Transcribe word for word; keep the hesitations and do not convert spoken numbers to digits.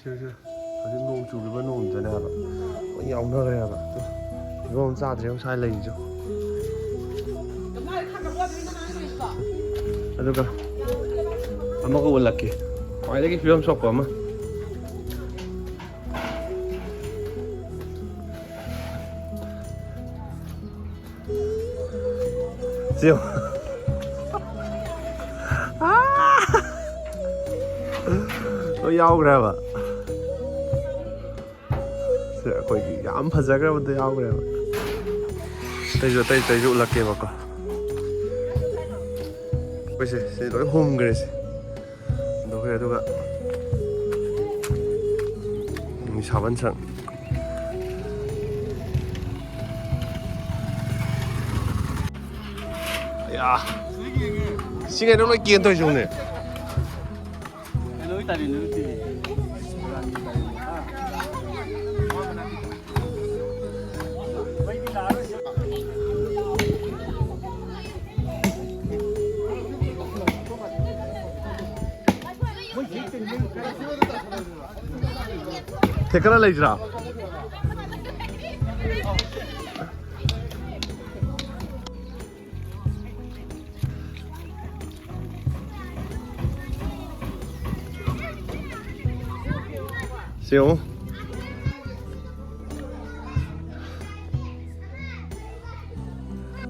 ꯍꯧꯖꯤꯛ ꯅꯣꯡ ꯆꯨꯈꯤꯕ ꯅꯣꯡꯗꯨꯅꯦ ꯍꯥꯏꯕ ꯂꯣꯏ ꯌꯥꯎꯅꯈ꯭ꯔꯦ ꯍꯥꯏꯕ꯫ ꯐꯤꯕꯝ ꯑꯃ ꯆꯥꯗ꯭ꯔꯦ ꯉꯁꯥꯏ ꯂꯩꯔꯤꯁꯨ꯫ ꯑꯗꯨꯒ ꯑꯃꯒ ꯎꯠꯂꯛꯀꯦ, ꯈ꯭ꯋꯥꯏꯗꯒꯤ ꯐꯤꯕꯝ ꯁꯣꯛꯄ ꯑꯃ꯫ ꯁꯤ ꯌꯦꯡꯉꯣ꯫ ꯑꯥ! ꯂꯣꯏ ꯌꯥꯎꯈ꯭ꯔꯦꯕ꯫ ꯁꯤ ꯑꯩꯈꯣꯏꯒꯤ ꯌꯥꯝ ꯐꯖꯈ꯭ꯔꯕꯗ ꯌꯥꯎꯈ꯭ꯔꯦꯕ꯫ ꯑꯇꯩꯁꯨ, ꯑꯇꯩ, ꯑꯇꯩꯁꯨ ꯎꯠꯂꯛꯀꯦꯕꯀꯣ꯫ ꯑꯩꯈꯣꯏꯁꯦ ꯁꯤ ꯂꯣꯏ ꯍꯨꯝꯈ꯭ꯔꯦ ꯁꯤ꯫ ꯍꯨꯟꯗꯣꯛꯈ꯭ꯔꯦ꯫ ꯑꯗꯨꯒ ꯃꯤ ꯁꯥꯕꯟ ꯁꯪ꯫ ꯑꯌꯥ꯫ ꯁꯤ ꯀꯩꯅꯣ ꯂꯣꯏ ꯀꯦꯟ ꯇꯧꯔꯤꯁꯤꯕꯨꯅꯦ꯫ ꯊꯦꯀꯠꯂ ꯂꯩꯁꯤꯔꯥ? ꯁꯤ ꯌꯦꯡꯉꯨ꯫